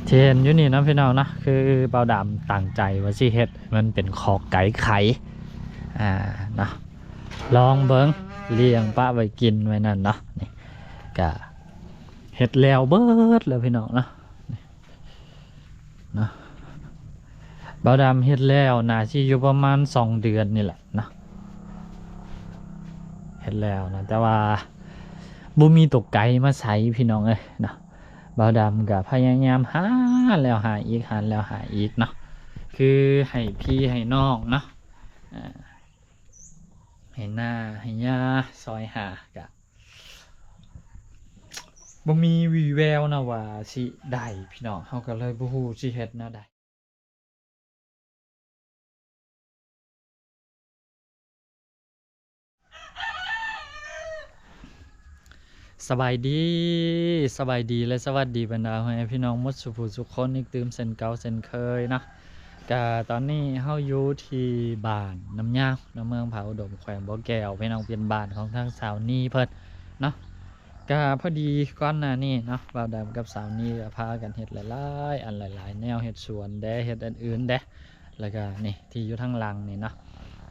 ທີ່ເຫັນຢູ່ນີ້ເນາະພີ່ນ້ອງເນາະ ຄືບ່າວດຳຕັ້ງໃຈວ່າຊິເຮັດໃຫ້ມັນເປັນຄອກໄກ່ໄຂ່ ອ່າ ເນາະ ລອງເບິ່ງ ລ້ຽງປະໄວ້ກິນໄວ້ນັ້ນເນາະ. ນີ້ກະເຮັດແລ້ວເບິດແລ້ວພີ່ນ້ອງເນາະ ນີ້ເນາະ ບ່າວດຳເຮັດແລ້ວ ໜ້າຊິຢູ່ປະມານສອງເດືອນນີ້ແຫຼະເນາະ ເຮັດແລ້ວນະ ແຕ່ວ່າບໍ່ມີໂຕໄກ່ມາໃສ່ພີ່ນ້ອງເອີຍເນາະ. ບ່າວດຳກະພະຍາຍາມຫາແລ້ວຫາອີກ ຫາແລ້ວຫາອີກເນາະ ຄືໃຫ້ພີ່ໃຫ້ນ້ອງເນາະ ອ່າ ໃຫ້ນ້າໃຫ້ຍ່າຊ່ອຍຫາ ກະບໍ່ມີວີ່ແວວນະວ່າຊິໄດ້ພີ່ນ້ອງ ເຮົາກະເລີຍບໍ່ຮູ້ຊິເຮັດແນວໃດ. ສະບາຍດີ ສະບາຍດີ ແລະ ສະຫວັດດີບັນດາພໍ່ແມ່ພີ່ນ້ອງໝົດສູ່ຜູ້ສູ່ຄົນອີກຕື່ມເຊັ່ນເກົ່າເຊັ່ນເຄີຍເນາະ. ກະຕອນນີ້ເຮົາຢູ່ທີ່ບ້ານນ້ຳຍາວ ນະ ເມືອງຜາອຸດົມ ແຂວງບໍ່ແກ້ວ ພີ່ນ້ອງ ເປັນບ້ານຂອງທາງສາວນີເພິ່ນເນາະ. ກະພໍດີກ່ອນໜ້ານີ້ເນາະ ບ່າວດຳກັບສາວນີກະພາກັນເຮັດຫຼາຍໆອັນ ຫຼາຍໆແນວ ເຮັດສວນແດ່ ເຮັດອັນອື່ນແດ່ ແລ້ວກະນີ້ທີ່ຢູ່ທາງຫຼັງນີ້ເນາະ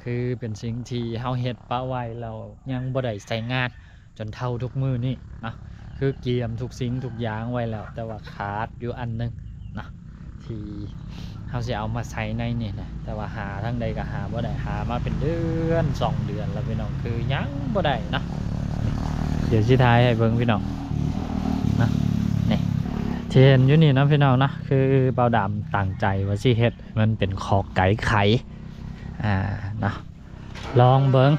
ຄືເປັນສິ່ງທີ່ເຮົາເຮັດປະໄວ້ແລ້ວຍັງບໍ່ໄດ້ໃຊ້ງານ ຈົນເທົ່າທຸກມື້ນີ້ເນາະ ຄືກຽມທຸກສິ່ງທຸກຢ່າງໄວ້ແລ້ວ ແຕ່ວ່າຂາດຢູ່ອັນໜຶ່ງເນາະ ທີ່ເຮົາຊິເອົາມາໃສ່ໃນນີ້ນະ ແຕ່ວ່າຫາທາງໃດກະຫາບໍ່ໄດ້ ຫາມາເປັນເດືອນສອງເດືອນແລ້ວພີ່ນ້ອງ ຄືຍັງບໍ່ໄດ້ເນາະ. ດຽວຊິຖ່າຍໃຫ້ເບິ່ງພີ່ນ້ອງເນາະ ນີ້ທີ່ເຫັນຢູ່ນີ້ເນາະພີ່ນ້ອງເນາະ ຄືບ່າວດຳຕັ້ງໃຈວ່າຊິເຮັດໃຫ້ມັນເປັນຄອກໄກ່ໄຂ່ ອ່າ ເນາະ ລອງເບິ່ງ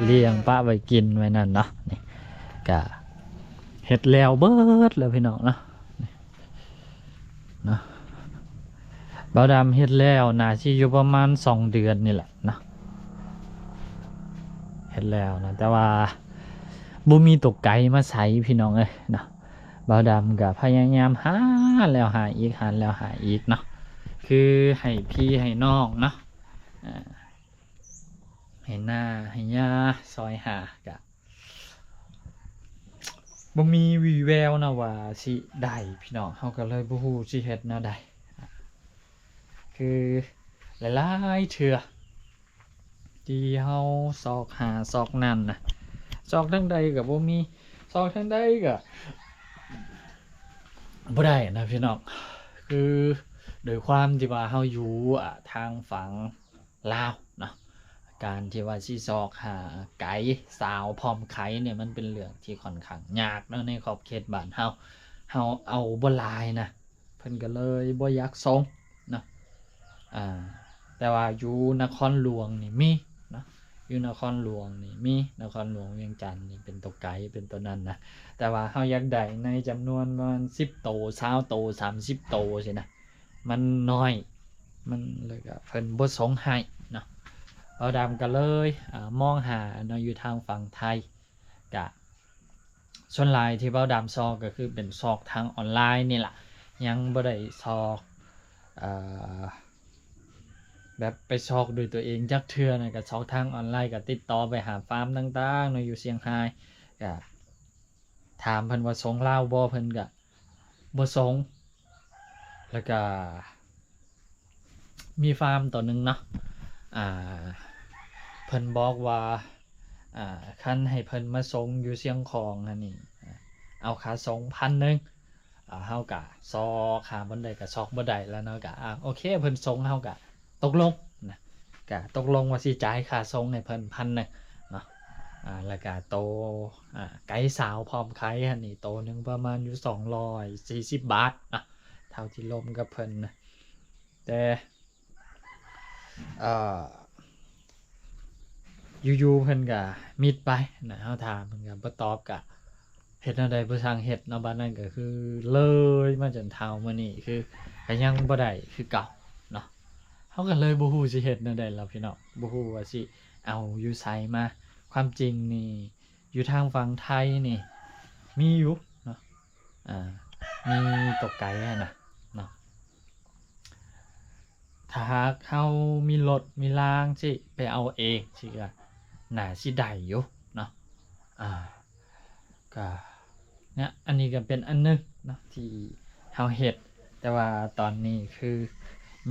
ລ້ຽງປະໄວ້ກິນໄວ້ນັ້ນເນາະ. ນີ້ກະເຮັດແລ້ວເບິດແລ້ວພີ່ນ້ອງເນາະ ນີ້ເນາະ ບ່າວດຳເຮັດແລ້ວ ໜ້າຊິຢູ່ປະມານສອງເດືອນນີ້ແຫຼະເນາະ ເຮັດແລ້ວນະ ແຕ່ວ່າບໍ່ມີໂຕໄກ່ມາໃສ່ພີ່ນ້ອງເອີຍເນາະ. ບ່າວດຳກະພະຍາຍາມຫາແລ້ວຫາອີກ ຫາແລ້ວຫາອີກເນາະ ຄືໃຫ້ພີ່ໃຫ້ນ້ອງເນາະ ອ່າ ໃຫ້ນ້າໃຫ້ຍ່າຊ່ອຍຫາ ກະບໍ່ມີວີ່ແວວນະວ່າຊິໄດ້ພີ່ນ້ອງ ເຮົາກະເລີຍບໍ່ຮູ້ຊິເຮັດແນວໃດ ຄືຫຼາຍໆເທື່ອທີ່ເຮົາຊອກຫາຊອກນັ້ນນະ ຊອກທາງໃດກະບໍ່ມີ ຊອກທາງໃດກະບໍ່ໄດ້ນະພີ່ນ້ອງ. ຄືໂດຍຄວາມທີ່ວ່າເຮົາຢູ່ ອ່າ ທາງຝັ່ງ ລາວເນາະ ການທີ່ວ່າຊິຊອກຫາໄກ່ສາວພ້ອມໄຂ່ນີ້ ມັນເປັນເລື່ອງທີ່ຂ້ອນຂ້າງຍາກເນາະ ໃນຂອບເຂດບ້ານເຮົາ ເຮົາເອົາບໍ່ຫຼາຍນະ ເພິ່ນກະເລີຍບໍ່ຢາກສົ່ງເນາະ. ອ່າ ແຕ່ວ່າຢູ່ນະຄອນຫຼວງນີ້ມີເນາະ ຢູ່ນະຄອນຫຼວງນີ້ມີ ນະຄອນຫຼວງວຽງຈັນນີ້ເປັນໂຕໄກ່ ເປັນໂຕນັ້ນນະ ແຕ່ວ່າເຮົາຢາກໄດ້ໃນຈຳນວນປະມານສິບໂຕ ຊາວໂຕ ສາມສິບໂຕຊີ້ນະ ມັນນ້ອຍ ມັນ ແລ້ວກະເພິ່ນບໍ່ສົ່ງໃຫ້ເນາະ. ບ່າວດຳກະເລີຍ ອ່າ ມອງຫາເນາະ ຢູ່ທາງຝັ່ງໄທ ກະສ່ວນຫຼາຍທີ່ບ່າວດຳຊອກກະຄືເປັນຊອກທາງອອນລາຍນີ້ລະ ຍັງບໍ່ໄດ້ຊອກ ເອີ ແບບໄປຊອກດ້ວຍຕົວເອງຈັກເທື່ອນະ ກະຊອກທາງອອນລາຍ ກະຕິດຕໍ່ໄປຫາຟາມຕ່າງໆເນາະ ຢູ່ຊຽງຮາຍ ກະຖາມເພິ່ນວ່າສົ່ງລາວບໍ່ ເພິ່ນກະ ບໍ່ສົ່ງ ແລ້ວກະມີຟາມໂຕໜຶ່ງເນາະ ອ່າ ເພິ່ນບອກວ່າ ອ່າ ຄັນໃຫ້ເພິ່ນມາສົ່ງຢູ່ຊຽງຂອງຫັ້ນນີ້ ເອົາຄ່າສົ່ງພັນໜຶ່ງ ອ່າ ເຮົາກະຊອກຫາບ່ອນໃດກະຊອກບໍ່ໄດ້ແລ້ວເນາະ ກະ ອ່າ ໂອເຄ ເພິ່ນສົ່ງເຮົາກະ ຕົກລົງນະ ກະຕົກລົງວ່າຊິຈ່າຍຄ່າສົ່ງໃຫ້ເພິ່ນພັນໜຶ່ງເນາະ ອ່າ ແລ້ວກະໂຕ ອ່າ ໄກ່ສາວພ້ອມໄຂ່ຫັ້ນນີ້ ໂຕໜຶ່ງປະມານຢູ່ສອງຮ້ອຍສີ່ສິບບາດເນາະ ເທົ່າທີ່ລົມກັບເພິ່ນນະ ແຕ່ ເອີ ຢູ່ໆເພິ່ນກະມິດໄປນະ ເຮົາຖາມເພິ່ນກະບໍ່ຕອບ ກະ ເຮັດແນວໃດບໍ່ຊ່າງເຮັດເນາະ ບາດນັ້ນກະຄືເລີຍມາຈົນເທົ່າມື້ນີ້ ຄືກະຍັງບໍ່ໄດ້ຄືເກົ່າເນາະ. ເຮົາກະເລີຍບໍ່ຮູ້ຊິເຮັດແນວໃດແລ້ວພີ່ນ້ອງ ບໍ່ຮູ້ວ່າຊິເອົາຢູ່ໃສມາ. ຄວາມຈິງນີ້ຢູ່ທາງຝັ່ງໄທນີ້ມີຢູ່ເນາະ ອ່າ ມີຕົວໄກຫັ້ນນະເນາະ. ຖ້າຫາກເຮົາມີລົດມີລາງຊິໄປເອົາເອງຊິກະໜ້າຊິໄດ້ຢູ່ເນາະ ອ່າ ກະເນຍ ອັນນີ້ກະເປັນອັນໜຶ່ງເນາະ ທີ່ເຮົາເຮັດ ແຕ່ວ່າຕອນນີ້ຄື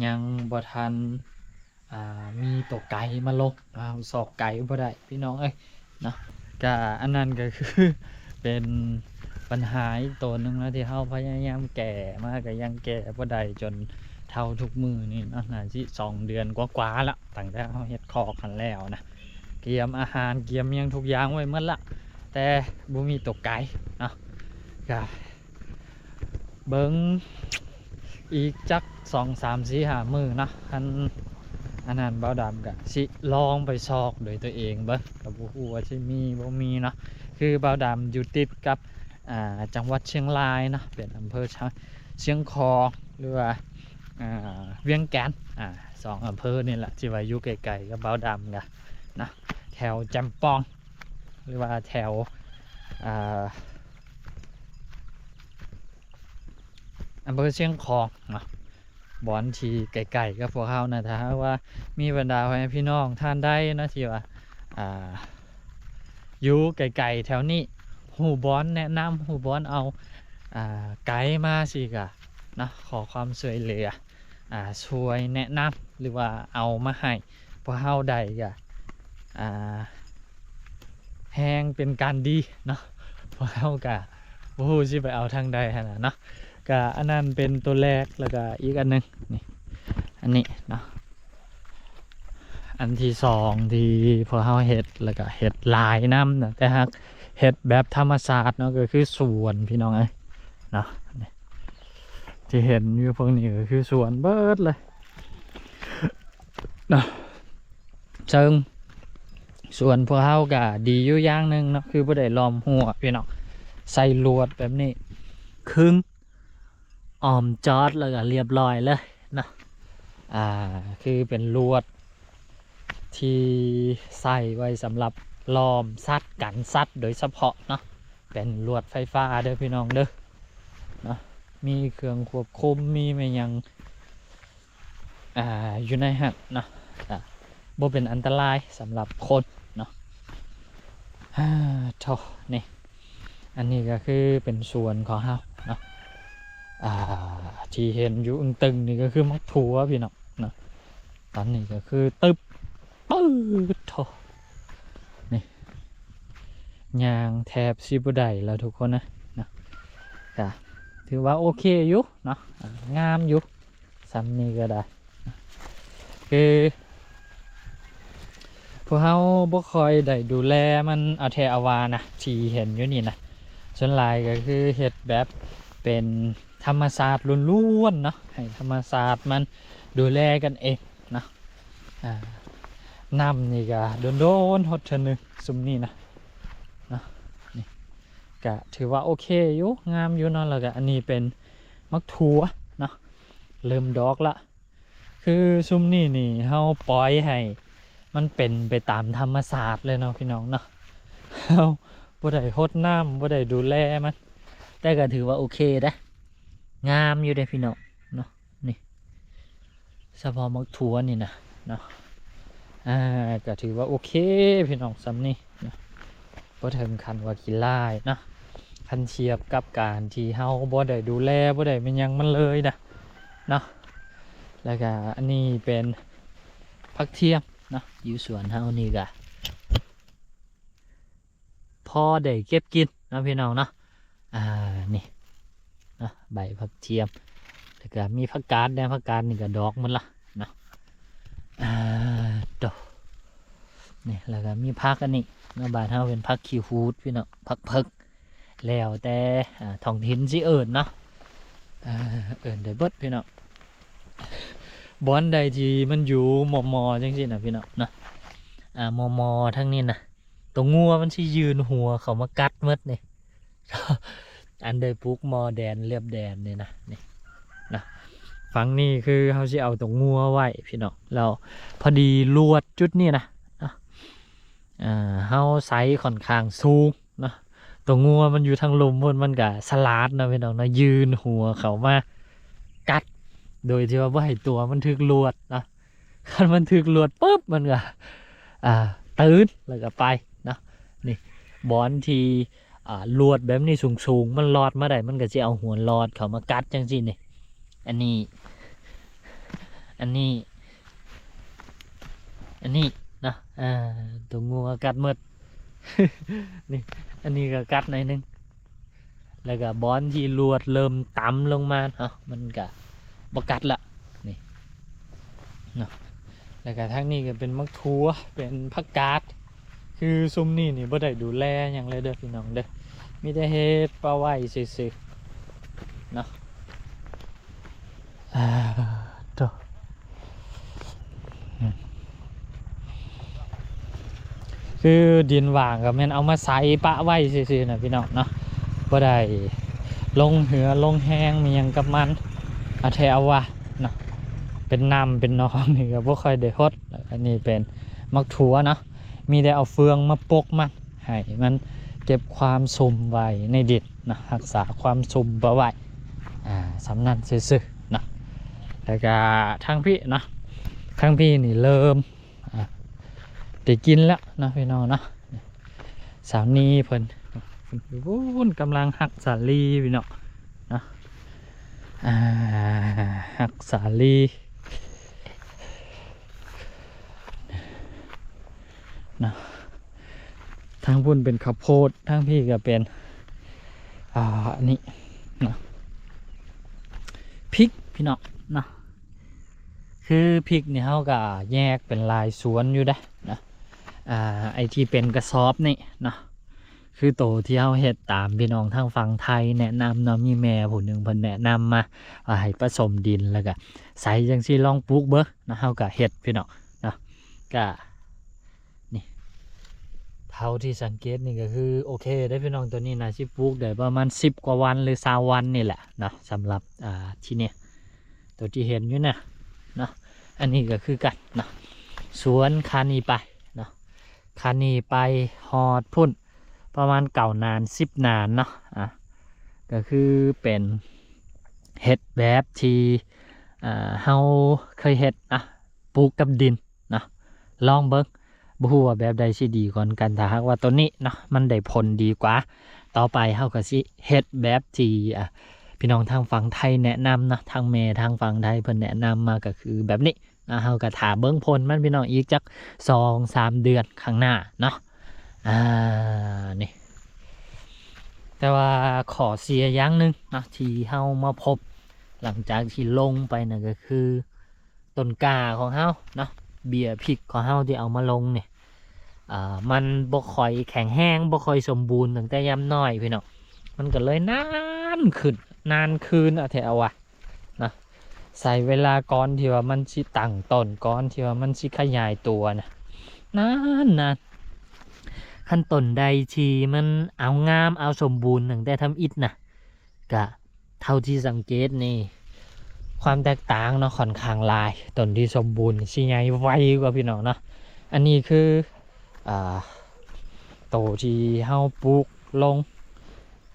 ຍັງບໍ່ທັນ ອ່າ ມີໂຕໄກມາລົງ ເຮົາຊອກໄກບໍ່ໄດ້ພີ່ນ້ອງເອີຍເນາະ. ກະອັນນັ້ນກະຄືເປັນບັນຫາອີກໂຕໜຶ່ງເນາະ ທີ່ເຮົາພະຍາຍາມແກ້ມາ ກະຍັງແກ້ບໍ່ໄດ້ຈົນເທົ່າທຸກມື້ນີ້ເນາະ. ໜ້າຊິສອງເດືອນກວ່າໆລະ ຕັ້ງແຕ່ເຮົາເຮັດຄອກຫັ້ນແລ້ວນະ ກຽມອາຫານ ກຽມຫຍັງທຸກຢ່າງໄວ້ໝົດລະ ແຕ່ບໍ່ມີໂຕໄກເນາະ. ກະ ເບິ່ງອີກຈັກສອງສາມສີ່ຫ້າມື້ເນາະ ຄັນອັນນັ້ນບ່າວດຳກະຊິລອງໄປຊອກໂດຍຕົວເອງເບິ່ງ ກະບໍ່ຮູ້ວ່າຊິມີບໍ່ມີເນາະ. ຄືບ່າວດຳຢູ່ຕິດກັບ ອ່າ ຈັງຫວັດຊຽງລາຍເນາະ ເປັນອຳເພີຊຽງຂອງ ຫຼືວ່າ ອ່າ ວຽງແກ່ນ ອ່າ ສອງອຳເພີນີ້ແຫຼະ ທີ່ວ່າຢູ່ໃກ້ໆກັບບ່າວດຳກະເນາະ ແຖວຈຳປອງ ຫຼືວ່າແຖວ ອ່າ ອຳເພີຊຽງຂອງເນາະ ບ່ອນທີ່ໃກ້ໆກັບພວກເຮົານະ. ຖ້າຫາກວ່າມີບັນດາພໍ່ແມ່ພີ່ນ້ອງທ່ານໃດເນາະ ທີ່ວ່າ ອ່າ ຢູ່ໃກ້ໆແຖວນີ້ ຮູ້ບ່ອນແນະນຳ ຮູ້ບ່ອນເອົາ ອ່າ ໄກມາຊີ້ກະເນາະ ຂໍຄວາມຊ່ວຍເຫຼືອ ອ່າ ຊ່ວຍແນະນຳ ຫຼືວ່າເອົາມາໃຫ້ພວກເຮົາໄດ້ກະ ອ່າ ແຮງເປັນການດີເນາະ. ພວກເຮົາກະບໍ່ຮູ້ຊິໄປເອົາທາງໃດຫັ້ນນະເນາະ. ກະອັນນັ້ນເປັນໂຕແລກ ແລ້ວກະອີກອັນໜຶ່ງນີ້ ອັນນີ້ເນາະ ອັນທີສອງທີ່ພວກເຮົາເຮັດ ແລ້ວກະເຮັດຫຼາຍນຳນະ ແຕ່ຫາກເຮັດແບບທຳມະຊາດເນາະ ກະຄືສວນພີ່ນ້ອງເອີຍເນາະ. ທີ່ເຫັນຢູ່ພວກນີ້ກະຄືສວນເບິດເລີຍເນາະ. ເຊິ່ງສວນພວກເຮົາກະດີຢູ່ຢ່າງໜຶ່ງເນາະ ຄືບໍ່ໄດ້ລ້ອມຮົ້ວພີ່ນ້ອງ ໃສ່ລວດແບບນີ້ ຄຶງອ້ອມຈອດ ແລ້ວກະລຽບລ້ອຍເລີຍເນາະ. ອ່າ ຄືເປັນລວດທີ່ໃສ່ໄວ້ສຳລັບລ້ອມສັດ ກັນສັດໂດຍສະເພາະເນາະ ເປັນລວດໄຟຟ້າເດີພີ່ນ້ອງເດີເນາະ. ມີເຄື່ອງຄວບຄຸມ ມີແມ່ນຫຍັງ ອ່າ ຢູ່ໃນຫັ້ນເນາະ ກະບໍ່ເປັນອັນຕະລາຍສຳລັບຄົນເນາະ. ອາ ໂທ້ ນີ້ ອັນນີ້ກະຄືເປັນສວນຂອງເຮົາເນາະ. ອ່າ ທີ່ເຫັນຢູ່ອຶງຕຶງນີ້ກະຄືໝາກຖົ່ວພີ່ນ້ອງເນາະ. ຕອນນີ້ກະຄືຕຶບ ປຶດ ໂທ້ ນີ້ ຍ່າງແທບຊິບໍ່ໄດ້ແລ້ວທຸກຄົນເອີຍເນາະ. ກະຖືວ່າໂອເຄຢູ່ເນາະ ອ່າ ງາມຢູ່ ສ່ຳນີ້ກະໄດ້ ຄືພວກເຮົາບໍ່ຄ່ອຍໄດ້ດູແລມັນເອົາແທ້ເອົາວ່ານະ ທີ່ເຫັນຢູ່ນີ້ນະ. ສ່ວນຫຼາຍກະຄືເຮັດແບບເປັນທຳມະຊາດລ້ວນໆເນາະ ໃຫ້ທຳມະຊາດມັນດູແລກັນເອງເນາະ. ອ່າ ນ້ຳນີ້ກະດົນໆຫົດເທື່ອໜຶ່ງ ຊຸມນີ້ນະເນາະ. ນີ້ກະຖືວ່າໂອເຄຢູ່ ງາມຢູ່ເນາະ. ແລ້ວກະອັນນີ້ເປັນໝາກຖົ່ວເນາະ ເລີ່ມດອກລະ. ຄືຊຸມນີ້ນີ້ເຮົາປ່ອຍໃຫ້ມັນເປັນໄປຕາມທຳມະຊາດເລີຍເນາະພີ່ນ້ອງເນາະ. ເຮົາບໍ່ໄດ້ຫົດນ້ຳ ບໍ່ໄດ້ດູແລມັນ ແຕ່ກະຖືວ່າໂອເຄເດ້ ງາມຢູ່ເດ້ພີ່ນ້ອງເນາະ. ນີ້ ສະເພາະໝາກຖົ່ວນີ້ນະເນາະ ອ່າ ກະຖືວ່າໂອເຄພີ່ນ້ອງ ສ່ຳນີ້ເນາະ. ບໍ່ເຖິງຂັ້ນວ່າຂີ້ລ້າຍເນາະ ຄັນທຽບກັບການທີ່ເຮົາບໍ່ໄດ້ດູແລ ບໍ່ໄດ້ແມ່ນຫຍັງມັນເລີຍນະເນາະ. ແລ້ວກະອັນນີ້ເປັນຜັກທຽມເນາະ ຢູ່ສວນເຮົານີ້ກະພໍໄດ້ເກັບກິນເນາະພີ່ນ້ອງເນາະ. ອ່າ ນີ້ເນາະ ໃບຜັກທຽມ ແລ້ວກະມີຜັກກາດແດ່ ຜັກກາດນີ້ກະດອກໝົດລະເນາະ. ອ່າ ໂຕ ນີ້ ແລ້ວກະມີຜັກອັນນີ້ເນາະ ບ້ານເຮົາເປັນຜັກຂີ້ຫູດພີ່ນ້ອງ ຜັກເຜິກ ແລ້ວແຕ່ ອ່າ ທ້ອງຖິ່ນຊິເອີ້ນເນາະ. ອ່າ ເອີ້ນໄດ້ເບິດພີ່ນ້ອງ ບ່ອນໃດທີ່ມັນຢູ່ມໍ່ໆ ຈັ່ງຊີ້ນະພີ່ນ້ອງເນາະ. ອ່າ ມໍ່ໆ ທາງນີ້ນະ ໂຕງົວມັນຊິຍື່ນຫົວເຂົ້າມາກັດໝົດນີ້ ອັນໄດ້ປູກມໍ່ແດນ ເລັບແດນນີ້ນະ ນີ້ນະ. ຝັ່ງນີ້ຄືເຮົາຊິເອົາໂຕງົວໄວ້ພີ່ນ້ອງ ແລ້ວພໍດີລວດຈຸດນີ້ນະເນາະ ເຮົາໃສ່ຂ້ອນຂ້າງສູງເນາະ ໂຕງົວມັນຢູ່ທາງລຸ່ມພຸ້ນ ມັນກະສະຫຼາດເນາະພີ່ນ້ອງເນາະ ຍື່ນຫົວເຂົ້າມາກັດ ໂດຍທີ່ວ່າບໍ່ໃຫ້ຕົວມັນຖືກລວດເນາະ. ຄັນມັນຖືກລວດປຶບ ມັນກະ ອ່າ ຕື່ນ ແລ້ວກະໄປເນາະ. ນີ້ ບ່ອນທີ່ ອ່າ ລວດແບບນີ້ສູງໆ ມັນລອດມາໄດ້ ມັນກະຊິເອົາຫົວລອດເຂົ້າມາກັດຈັ່ງຊີ້ນີ້ ອັນນີ້ ອັນນີ້ ອັນນີ້ເນາະ ເອີ ຕົວງົວກັດໝົດ ນີ້ ອັນນີ້ກໍກັດໜ້ອຍໜຶ່ງ ແລ້ວກໍບ່ອນທີ່ລວດເລີ່ມຕ່ຳລົງມາເນາະ ມັນກໍບໍ່ກັດລະ ນີ້ເນາະ ແລ້ວກໍທາງນີ້ກໍເປັນໝາກຖົ່ວ ເປັນຜັກກາດ ຄືຊຸມນີ້ນີ້ບໍ່ໄດ້ດູແລຫຍັງເລີຍເດີພີ່ນ້ອງເດີ ມີແຕ່ເຮັດປະໄວ້ຊື່ໆເນາະ ອ່າ ໂຕ ອືມ ຄືດິນຫວ່າງກໍແມ່ນເອົາມາໃສ່ປະໄວ້ຊື່ໆນະພີ່ນ້ອງເນາະ ບໍ່ໄດ້ລົງເຫື່ອລົງແຮງມີຫຍັງກັບມັນ ອາ ແທ້ວ່າເນາະ ເປັນນ້ຳເປັນໜອງນີ້ກໍບໍ່ຄ່ອຍໄດ້ຫົດ ອັນນີ້ເປັນໝາກຖົ່ວເນາະ ມີແຕ່ເອົາເຟືອງມາປົກມັນ ໃຫ້ມັນເກັບຄວາມຊຸ່ມໄວ້ໃນດິນເນາະ ຮັກສາຄວາມຊຸ່ມໄວ້ ອ່າ ສ່ຳນັ້ນຊື່ໆເນາະ ແລ້ວກະທາງພີ້ເນາະ ທາງພີ້ນີ້ເລີ່ມ ອ່າ ໄດ້ກິນແລ້ວເນາະພີ່ນ້ອງເນາະ ສາວນີເພິ່ນ ພຸ້ນ ກຳລັງຮັກສາລີພີ່ນ້ອງເນາະ ອ່າ ຮັກສາລີເນາະ ທາງພຸ້ນເປັນເຂົ້າໂພດ ທາງພີ້ກໍເປັນ ອ່າ ອັນນີ້ເນາະ ພິກພີ່ນ້ອງເນາະ ຄືພິກນີ້ເຮົາກໍແຍກເປັນຫຼາຍສວນຢູ່ເດ້ເນາະ ອ່າ ໄອ້ທີ່ເປັນກະສອບນີ້ເນາະ ຄືໂຕທີ່ເຮົາເຮັດຕາມພີ່ນ້ອງທາງຝັ່ງໄທແນະນຳເນາະ ມີແມ່ຜູ້ໜຶ່ງເພິ່ນແນະນຳມາວ່າໃຫ້ປະສົມດິນ ແລ້ວກະໃສ່ຈັ່ງຊີ້ລອງປູກເບິ່ງເນາະ ເຮົາກະເຮັດພີ່ນ້ອງເນາະ ກະນີ້ ເທົ່າທີ່ສັງເກດນີ້ກໍຄືໂອເຄເດ້ພີ່ນ້ອງ ໂຕນີ້ໜ້າຊິປູກໄດ້ປະມານສິບກວ່າວັນ ຫຼື ຊາວວັນນີ້ແຫຼະເນາະ ສຳລັບ ອ່າ ທີ່ນີ້ ໂຕທີ່ເຫັນຢູ່ນະເນາະ ອັນນີ້ກໍຄືກັນເນາະ ສວນຄານີ້ໄປເນາະ ຄານີ້ໄປຮອດພຸ້ນ ປະມານເກົ້ານານ ສິບນານເນາະ ອ່າ ກໍຄືເປັນເຮັດແບບທີ່ ອ່າ ເຮົາເຄີຍເຮັດນະ ປູກກັບດິນເນາະ ລອງເບິ່ງ ບໍ່ຮູ້ວ່າແບບໃດຊິດີກວ່າກັນ ຖ້າຫາກວ່າໂຕນີ້ເນາະ ມັນໄດ້ຜົນດີກວ່າ ຕໍ່ໄປເຮົາກໍຊິເຮັດແບບທີ່ ອ່າ ພີ່ນ້ອງທາງຝັ່ງໄທແນະນຳເນາະ ທາງແມ່ທາງຝັ່ງໄທເພິ່ນແນະນຳມາກໍຄືແບບນີ້ ອ່າ ເຮົາກໍຖ້າເບິ່ງຜົນມັນພີ່ນ້ອງ ອີກຈັກສອງສາມເດືອນຂ້າງໜ້າເນາະ ອ່າ ນີ້ ແຕ່ວ່າຂໍ້ເສຍຢ່າງໜຶ່ງເນາະ ທີ່ເຮົາມາພົບຫຼັງຈາກທີ່ລົງໄປນັ້ນກໍຄື ຕົ້ນກ້າຂອງເຮົາເນາະ ເບ້ຍພິກຂອງເຮົາທີ່ເອົາມາລົງນີ້ ອ່າ ມັນບໍ່ຄ່ອຍແຂງແຮງ ບໍ່ຄ່ອຍສົມບູນຕັ້ງແຕ່ຍາມນ້ອຍພີ່ນ້ອງ ມັນກໍເລີຍນານຂຶ້ນ ນານຄືນ ເອົາແທ້ເອົາວ່າ ນະ ໃຊ້ເວລາກ່ອນທີ່ວ່າມັນຊິຕັ້ງຕົ້ນ ກ່ອນທີ່ວ່າມັນຊິຂະຫຍາຍຕົວນະ ນານໆ ຄັນຕົ້ນໃດທີ່ມັນເອົາງາມ ເອົາສົມບູນຕັ້ງແຕ່ທຳອິດນະ ກະເທົ່າທີ່ສັງເກດນີ້ ຄວາມແຕກຕ່າງເນາະ ຂ້ອນຂ້າງຫຼາຍ ຕົ້ນທີ່ສົມບູນຊິໃຫຍ່ໄວກວ່າພີ່ນ້ອງເນາະ ອັນນີ້ຄື ອ່າ ໂຕທີ່ເຮົາປູກລົງ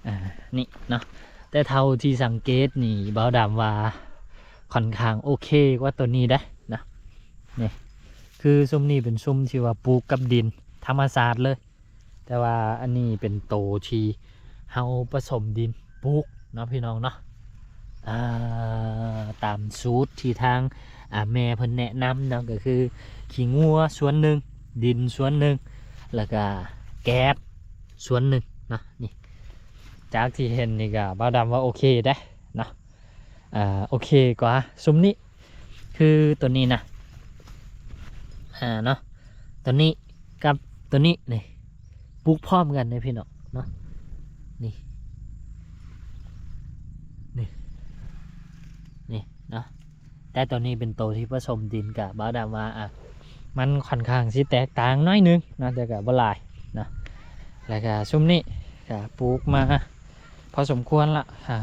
ອ່າ ນີ້ເນາະ ແຕ່ເທົ່າທີ່ສັງເກດນີ້ ບ່າວດຳວ່າຂ້ອນຂ້າງໂອເຄກວ່າໂຕນີ້ເດ້ເນາະ ນີ້ ຄືຊຸມນີ້ເປັນຊຸມທີ່ວ່າປູກກັບດິນທຳມະຊາດເລີຍ ແຕ່ວ່າອັນນີ້ເປັນໂຕທີ່ເຮົາປະສົມດິນປູກເນາະ ພີ່ນ້ອງເນາະ ອ່າ ຕາມສູດທີ່ທາງ ອ່າ ແມ່ເພິ່ນແນະນຳເນາະ ກໍຄືຂີ້ງົວສ່ວນໜຶ່ງ ດິນສ່ວນໜຶ່ງ ແລ້ວກະແກບສ່ວນໜຶ່ງເນາະ ນີ້ ຈາກທີ່ເຫັນນີ້ກະບ່າວດຳວ່າໂອເຄເດ້ເນາະ ອ່າ ໂອເຄກວ່າຊຸມນີ້ ຄືໂຕນີ້ນະ ອ່າ ເນາະ ໂຕນີ້ກັບໂຕນີ້ນີ້ ປູກພ້ອມກັນເດ້ພີ່ນ້ອງເນາະ ນີ້ ນີ້ ນີ້ເນາະ ແຕ່ໂຕນີ້ເປັນໂຕທີ່ປະສົມດິນ ກະບ່າວດຳວ່າ ອ່າ ມັນຂ້ອນຂ້າງຊິແຕກຕ່າງໜ້ອຍໜຶ່ງເນາະ ແຕ່ກະບໍ່ຫຼາຍເນາະ ແລ້ວກະຊຸມນີ້ກະປູກມາ ພໍສົມຄວນລະ ອ່າ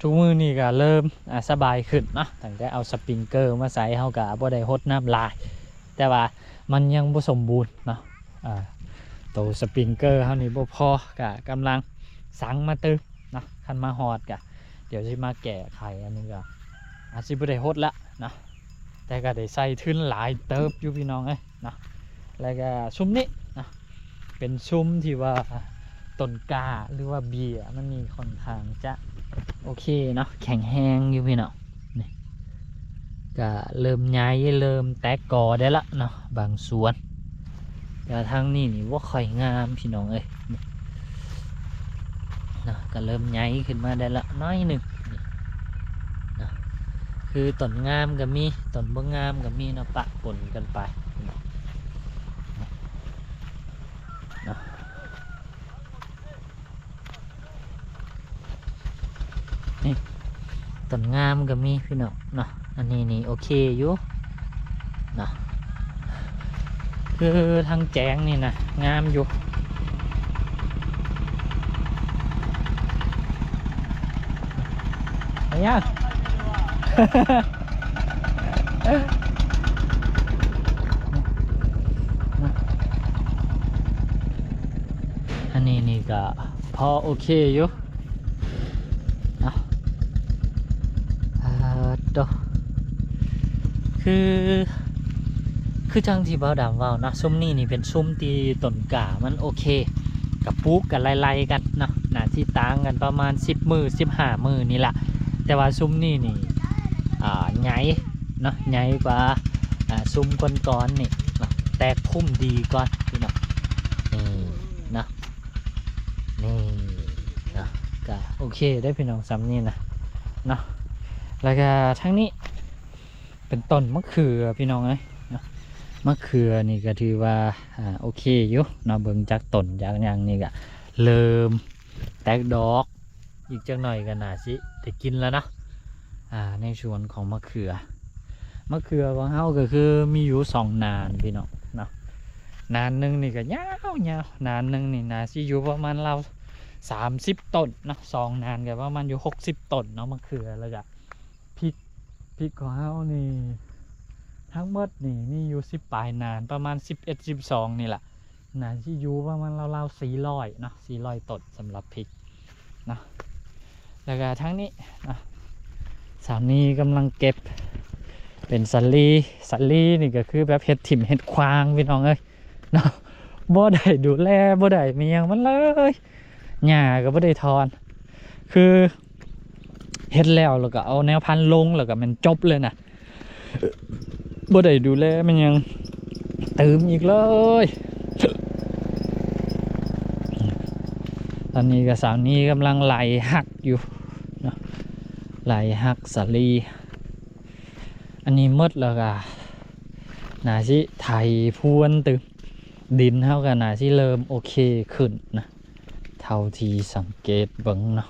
ທຸກມື້ນີ້ກໍເລີ່ມ ອ່າ ສະບາຍຂຶ້ນເນາະ ຕັ້ງແຕ່ເອົາສະປຣິງເກີມາໃສ່ ເຮົາກໍບໍ່ໄດ້ຫົດນ້ຳຫຼາຍ ແຕ່ວ່າມັນຍັງບໍ່ສົມບູນເນາະ ອ່າ ໂຕສະປຣິງເກີເຮົານີ້ບໍ່ພໍ ກໍກຳລັງສັ່ງມາຕື່ມເນາະ ຄັນມາຮອດກໍດຽວຊິມາແກ້ໄຂ ອັນນີ້ກໍອາດຊິບໍ່ໄດ້ຫົດລະເນາະ ແຕ່ກໍໄດ້ໃສ່ທຶນຫຼາຍເຕີບຢູ່ພີ່ນ້ອງເອີຍເນາະ ແລ້ວກໍຊຸມນີ້ເນາະ ເປັນຊຸມທີ່ວ່າຕົ້ນກ້າ ຫຼືວ່າເບ້ຍມັນນີ້ຂ້ອນຂ້າງຈະໂອເຄເນາະ ແຂງແຮງຢູ່ພີ່ນ້ອງ ກະເລີ່ມໃຫຍ່ ເລີ່ມແຕກກໍໄດ້ລະເນາະ ບາງສວນ. ແຕ່ວ່າທາງນີ້ນີ້ບໍ່ຄ່ອຍງາມພີ່ນ້ອງເອີຍ ເນາະ ກະເລີ່ມໃຫຍ່ຂຶ້ນມາໄດ້ລະໜ້ອຍໜຶ່ງ ນີ້ເນາະ. ຄືຕົ້ນງາມກະມີ ຕົ້ນບໍ່ງາມກະມີເນາະ ປະປົນກັນໄປ ເນາະ. ນີ້ ຕົ້ນງາມກໍມີພີ່ນ້ອງເນາະ. ອັນນີ້ນີ້ໂອເຄຢູ່ເນາະ ຄືທາງແຈງນີ້ນະງາມຢູ່. ອາຍາ ອັນນີ້ນີ້ກໍພໍໂອເຄຢູ່ເນາະ. ອາ ໂຕ ຄື ຄືຈັ່ງທີ່ບ່າວດຳເວົ້າເນາະ ຊຸມນີ້ນີ້ເປັນຊຸມທີ່ຕົ້ນກ້າມັນໂອເຄ ກໍປູກກັນໄລ່ໆກັນເນາະ ໜ້າທີ່ຕ່າງກັນປະມານສິບມື້ ສິບຫ້າມື້ນີ້ລະ. ແຕ່ວ່າຊຸມນີ້ນີ້ ອ່າ ໃຫຍ່ເນາະ ໃຫຍ່ກວ່າ ອ່າ ຊຸມກ່ອນໆນີ້ເນາະ ແຕກພຸ້ມດີກ່ອນພີ່ນ້ອງ ນີ້ເນາະ ນີ້ເນາະ ກະໂອເຄເດ້ພີ່ນ້ອງ ສ່ຳນີ້ນະເນາະ. ແລ້ວກະທາງນີ້ເປັນຕົ້ນມະເຂືອພີ່ນ້ອງເອີຍເນາະ. ມະເຂືອນີ້ກະຖືວ່າ ອ່າ ໂອເຄຢູ່ເນາະ ເບິ່ງຈາກຕົ້ນຈາກຫຍັງນີ້ກະເລີ່ມແຕກດອກ ອີກຈັກໜ້ອຍກໍໜ້າຊິໄດ້ກິນແລ້ວເນາະ ອ່າ ໃນສວນຂອງມະເຂືອ. ມະເຂືອຂອງເຮົາກໍຄືມີຢູ່ສອງນານພີ່ນ້ອງເນາະ. ນານໜຶ່ງນີ້ກໍຍາວໆ ນານໜຶ່ງນີ້ໜ້າຊິຢູ່ປະມານລາວສາມສິບຕົ້ນເນາະ ສອງນານກໍປະມານຢູ່ຫົກສິບຕົ້ນເນາະ ມະເຂືອ. ແລ້ວກໍພິກ ພິກຂອງເຮົານີ້ທັງໝົດນີ້ມີຢູ່ສິບປາຍນານ ປະມານສິບເອັດ ສິບສອງນີ້ລະ ໜ້າຊິຢູ່ປະມານລາວໆສີ່ຮ້ອຍເນາະ ສີ່ຮ້ອຍຕົ້ນສຳລັບພິກເນາະ. ແລ້ວກະທາງນີ້ເນາະ ສາວນີກຳລັງເກັບເປັນສາລີ. ສາລີນີ້ກໍຄືແບບເຮັດຖິ້ມເຮັດຂວ້າງພີ່ນ້ອງເອີຍເນາະ ບໍ່ໄດ້ດູແລ ບໍ່ໄດ້ມີຫຍັງມັນເລີຍ ຫຍ້າກໍບໍ່ໄດ້ຖອນ ຄື ເຮັດແລ້ວ ແລ້ວກໍເອົາແນວພັນລົງ ແລ້ວກໍແມ່ນຈົບເລີຍນະ ບໍ່ໄດ້ດູແລແມ່ນຫຍັງຕື່ມອີກເລີຍ. ຕອນນີ້ກໍສາວນີກຳລັງໄລ່ຮັກຢູ່ເນາະ ໄລ່ຮັກສາລີ. ອັນນີ້ໝົດແລ້ວກໍໜ້າຊິໄຖພວນຕື່ມ ດິນເຮົາກໍໜ້າຊິເລີ່ມໂອເຄຂຶ້ນນະ ເທົ່າທີ່ສັງເກດເບິ່ງເນາະ.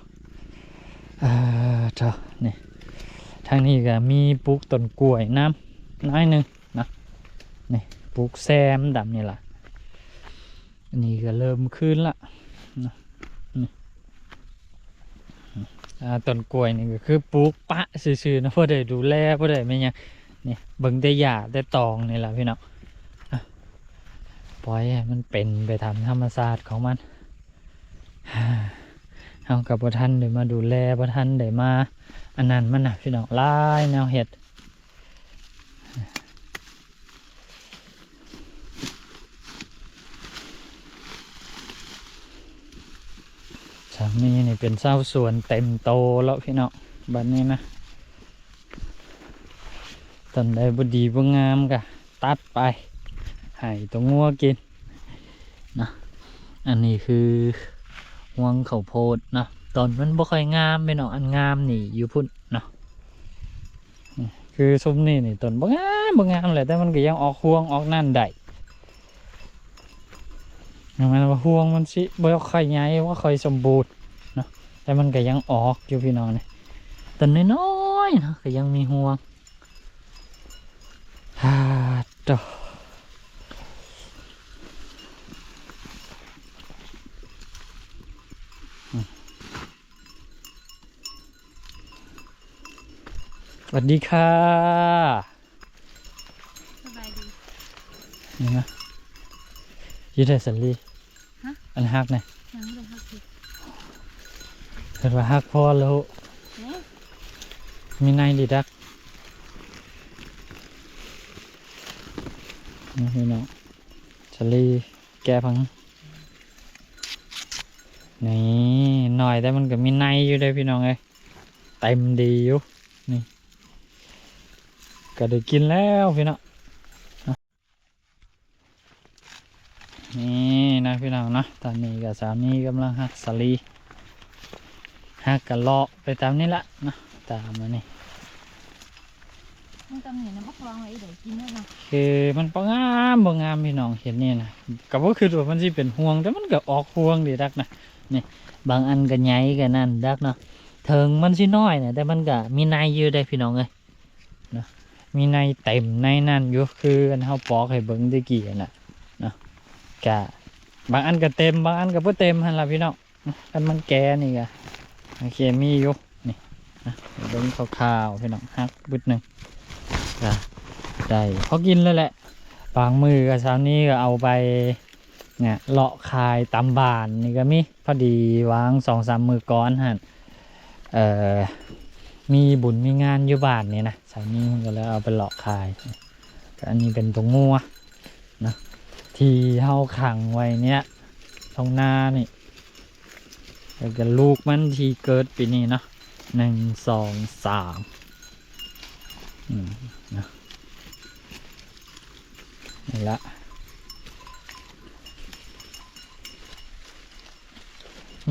ເອີ ເຈົ້າ ນີ້ ທາງນີ້ກໍມີປູກຕົ້ນກ້ວຍນຳໜ້ອຍໜຶ່ງເນາະ ນີ້ ປູກແຊມດຳນີ້ລະ. ອັນນີ້ກໍເລີ່ມຄືນລະເນາະ ນີ້ ອ່າ ຕົ້ນກ້ວຍນີ້ກໍຄືປູກປະຊື່ໆເນາະ ບໍ່ໄດ້ດູແລ ບໍ່ໄດ້ແມ່ນຫຍັງ ນີ້ ເບິ່ງແຕ່ຫຍ້າແຕ່ຕອງນີ້ລະພີ່ນ້ອງ ອ່ະ ປ່ອຍໃຫ້ມັນເປັນໄປຕາມທຳມະຊາດຂອງມັນ. ເຮົາກໍບໍ່ທັນໄດ້ມາດູແລ ບໍ່ທັນໄດ້ມາອັນນັ້ນມັນນະພີ່ນ້ອງ ຫຼາຍແນວເຮັດ. ສາມີນີ້ເປັນຊາວສວນເຕັມໂຕແລ້ວພີ່ນ້ອງ ບັດນີ້ນະ ຕົ້ນໃດບໍ່ດີບໍ່ງາມກໍຕັດໄປ ໃຫ້ຕົວງົວກິນເນາະ. ອັນນີ້ຄືຮວງເຂົ້າໂພດເນາະ ຕົ້ນມັນບໍ່ຄ່ອຍງາມພີ່ນ້ອງ ອັນງາມນີ້ຢູ່ພຸ້ນເນາະ. ຄືຊຸມນີ້ນີ້ຕົ້ນບໍ່ງາມ ບໍ່ງາມແຫຼະ ແຕ່ມັນກໍຍັງອອກຮວງອອກນັ້ນໄດ້. ເຖິງແມ່ນວ່າຮວງມັນຊິບໍ່ຄ່ອຍໃຫຍ່ ບໍ່ຄ່ອຍສົມບູນເນາະ ແຕ່ມັນກໍຍັງອອກຢູ່ພີ່ນ້ອງນີ້ ຕົ້ນນ້ອຍໆເນາະ ກໍຍັງມີຮວງ. ຫາໂຕ ສະຫວັດດີຄ່ະ ສະບາຍດີ ນີ້ນະ ຢູ່ໃດສາລີ? ຮະ? ອັນຮັກນະ ຍັງບໍ່ໄດ້ຮັກອີກ ເພິ່ນວ່າຮັກພໍແລ້ວ ເອີ ມີໃນດີດັກ ນີ້ພີ່ນ້ອງ ສາລີແກະຟັງ ນີ້ ໜ້ອຍແຕ່ມັນກໍມີໃນຢູ່ເດ້ພີ່ນ້ອງເອີຍ ເຕັມດີຢູ່ ນີ້ ກໍໄດ້ກິນແລ້ວພີ່ນ້ອງ. ນີ້ນະພີ່ນ້ອງເນາະ ຕອນນີ້ກໍສາວນີກຳລັງຫັກສາລີ ຫັກກໍເລາະໄປຕາມນີ້ລະເນາະ ຕາມອັນນີ້. ມັນກໍມີນະ ບັກຄອງໄວ້ອີກໄດ້ກິນແລ້ວເນາະ ຄືມັນບໍ່ງາມ ບໍ່ງາມພີ່ນ້ອງ ເຮັດນີ້ນະ ກໍບໍ່ຄິດວ່າມັນຊິເປັນຮວງ ແຕ່ມັນກໍອອກຮວງດີດັກນະ. ນີ້ ບາງອັນກໍໃຫຍ່ກໍນັ້ນດັກເນາະ ເຖິງມັນຊິນ້ອຍນະ ແຕ່ມັນກໍມີໃນຢູ່ເດ້ພີ່ນ້ອງເອີຍ. ເນາະ ມີໃນເຕັມໃນນັ້ນຢູ່ ຄືອັນເຮົາປອກໃຫ້ເບິ່ງແຕ່ກີ້ຫັ້ນນະເນາະ. ກະບາງອັນກະເຕັມ ບາງອັນກະບໍ່ເຕັມຫັ້ນລະພີ່ນ້ອງ. ຄັນມັນແກ່ນີ້ກະໂອເຄມີຢູ່ ນີ້ນະ ໃຫ້ເບິ່ງຄ່າວໆ ພີ່ນ້ອງ ຫັກບຶດໜຶ່ງ ກະໄດ້ພໍກິນແລ້ວແຫຼະ. ບາງມື້ກະຊາວນີ້ກະເອົາໄປ ນະ ເລາະຂາຍຕາມບ້ານນີ້ກໍມີ. ພໍດີຫວ່າງສອງສາມມື້ກ່ອນຫັ້ນ ເອີ ມີບຸນມີງານຢູ່ບ້ານນີ້ນະ ສາມີເພິ່ນກໍເລີຍເອົາໄປເລາະຂາຍ. ກໍອັນນີ້ເປັນຕົວງົວນະ ທີ່ເຮົາຂັງໄວ້ເນີ້ຍ ທົ່ງນານີ້ ແລ້ວກໍລູກມັນທີ່ເກີດປີນີ້ເນາະ ໜຶ່ງ ສອງ ສາມ ອືມ ນະ ນີ້ລະ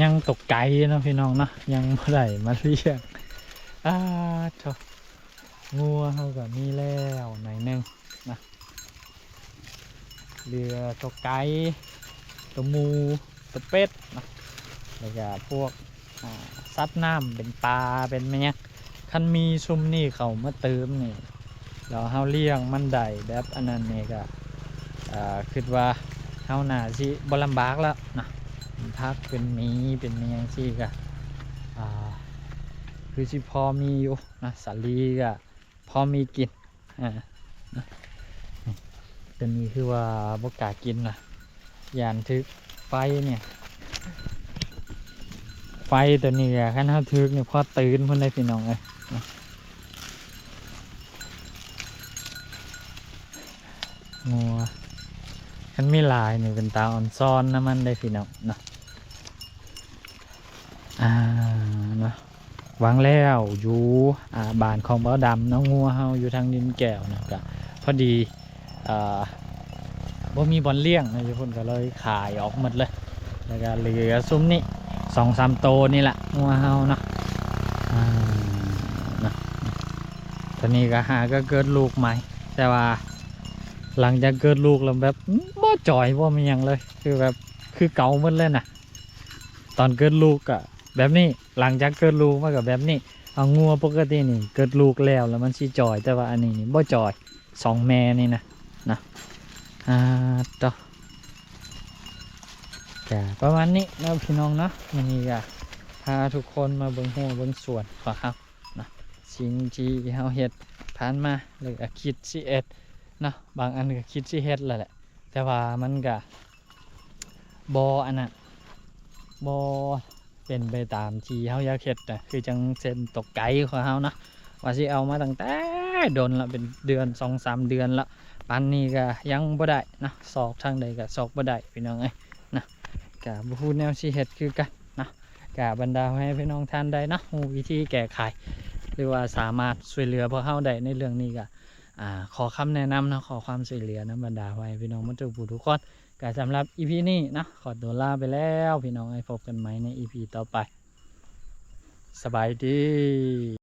ຍັງຕົກໄກ່ເນາະພີ່ນ້ອງເນາະ ຍັງບໍ່ໄດ້ມາລ້ຽງ. ອາໂທ້ ງົວເຮົາກໍມີແລ້ວໜ້ອຍໜຶ່ງນະ ເຫຼືອຕົກໄກ່ ຕົວໝູ ຕົວເປັດນະ ແລ້ວກໍພວກ ອ່າ ສັດນ້ຳ ເປັນປາ ເປັນແມ່ນຫຍັງ. ຄັນມີຊຸມນີ້ເຂົ້າມາຕື່ມນີ້ ແລ້ວເຮົາລ້ຽງມັນໄດ້ແບບອັນນັ້ນນີ້ກໍ ເອີ ຄິດວ່າເຮົາໜ້າຊິບໍ່ລຳບາກແລ້ວນະ. ເປັນຜັກ ເປັນໝີ ເປັນແມ່ນຫຍັງຊີ້ກໍ ອ່າ ຄືຊິພໍມີຢູ່ນະ ສາລີກໍພໍມີກິນ. ອ່າ ຕົວນີ້ຄືວ່າບໍ່ກ້າກິນນະ ຢ້ານຖືກໄຟນີ້ ໄຟຕົວນີ້ ຄັນເຮົາຖືກນີ້ພໍຕື່ນພຸ້ນເດ້ພີ່ນ້ອງເອີຍ. ງົວ ຄັນມີຫຼາຍນີ້ເປັນຕາອ່ອນຊອນນຳມັນເດ້ພີ່ນ້ອງເນາະ. ອ່າ ເນາະ ຫວ່າງແລ້ວຢູ່ ອ່າ ບ້ານຂອງບ່າວດຳເນາະ ງົວເຮົາຢູ່ທາງດິນແກ້ວນະ ກະພໍດີ ອ່າ ບໍ່ມີບ່ອນລ້ຽງນະຢູ່ພຸ້ນ ກໍເລີຍຂາຍອອກໝົດເລີຍ. ແລ້ວກໍເຫຼືອຊຸມນີ້ສອງສາມໂຕນີ້ລະ ງົວເຮົາເນາະ. ອ່າ ເນາະ ຕອນນີ້ກໍຫາກໍເກີດລູກໃໝ່ ແຕ່ວ່າຫຼັງຈາກເກີດລູກແລ້ວແບບບໍ່ຈ່ອຍບໍ່ມີຫຍັງເລີຍ ຄືແບບຄືເກົ່າໝົດເລີຍນະ. ຕອນເກີດລູກກະແບບນີ້ ຫຼັງຈາກເກີດລູກມາກະແບບນີ້. ເອົາ ງົວປົກກະຕິນີ້ເກີດລູກແລ້ວ ແລ້ວມັນຊິຈ່ອຍ ແຕ່ວ່າອັນນີ້ນີ້ບໍ່ຈ່ອຍ ສອງແມ່ນີ້ນະ ນະ. ອ່າ ຕໍ່ ກະປະມານນີ້ເນາະພີ່ນ້ອງເນາະ. ມື້ນີ້ກະພາທຸກຄົນມາເບິ່ງຮົ້ວເບິ່ງສວນຂອງເຮົາເນາະ ສິ່ງທີ່ເຮົາເຮັດຜ່ານມາ ຫຼື ກະຄິດຊິເຮັດເນາະ ບາງອັນກະຄິດຊິເຮັດແລ້ວແຫຼະ ແຕ່ວ່າມັນກະ ບໍ່ອັນນັ້ນ ບໍ່ເປັນໄປຕາມທີ່ເຮົາຢາກເຮັດນະ ຄືຈັ່ງເຊັ່ນຕົກໄກ່ຂອງເຮົາເນາະ ວ່າຊິເອົາມາຕັ້ງແຕ່ດົນລະ ເປັນເດືອນ ສອງສາມເດືອນລະ ປານນີ້ກະຍັງບໍ່ໄດ້ເນາະ ຊອກທາງໃດກະຊອກບໍ່ໄດ້ພີ່ນ້ອງເອີຍນະ. ກະບໍ່ຮູ້ແນວຊິເຮັດຄືກັນເນາະ ກະບັນດາພໍ່ແມ່ພີ່ນ້ອງທ່ານໃດເນາະ ຮູ້ວິທີແກ້ໄຂ ຫຼືວ່າສາມາດຊ່ວຍເຫຼືອພວກເຮົາໄດ້ໃນເລື່ອງນີ້ກະ ອ່າ ຂໍຄຳແນະນຳເນາະ ຂໍຄວາມຊ່ວຍເຫຼືອນຳບັນດາພໍ່ແມ່ພີ່ນ້ອງໝົດທຸກຜູ້ທຸກຄົນ. ກະສຳລັບອີພີນີ້ເນາະ ຂໍຕົວລາໄປແລ້ວພີ່ນ້ອງເອີຍ ພົບກັນໃໝ່ໃນອີພີຕໍ່ໄປ ສະບາຍດີ.